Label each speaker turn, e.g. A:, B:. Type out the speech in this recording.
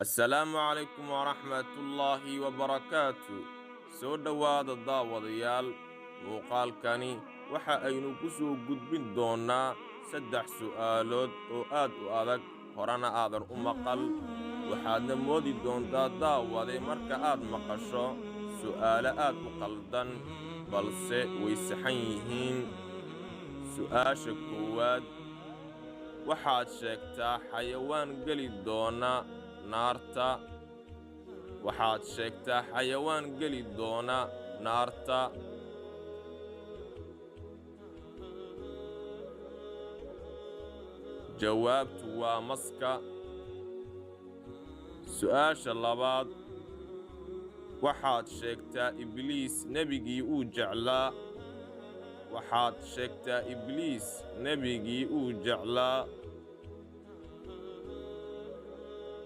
A: Assalaamu calaykum waraxmatullaahi wabarakaatu. Soo dhowaada, daawadayaal. Muuqaalkani waxa aynu ku soo gudbin doonnaa 3 su'aalood oo aad u adag, horena aadan u maqal. Waxaadna moodi doontaa, daawade, marka aad maqasho su'aalo aad u qaldan, balse way saxan yihiin. Su'aasha koowaad: waxaad sheegtaa xayawaan geli doona naarta. Waxaad sheegtaa xayawaan geli doona naarta. Jawaabtu waa maska. Su'aasha labaad: waxaad sheegtaa Ibliis nebigii uu jeclaa. Waxaad sheegtaa Ibliis nebigii uu jeclaa.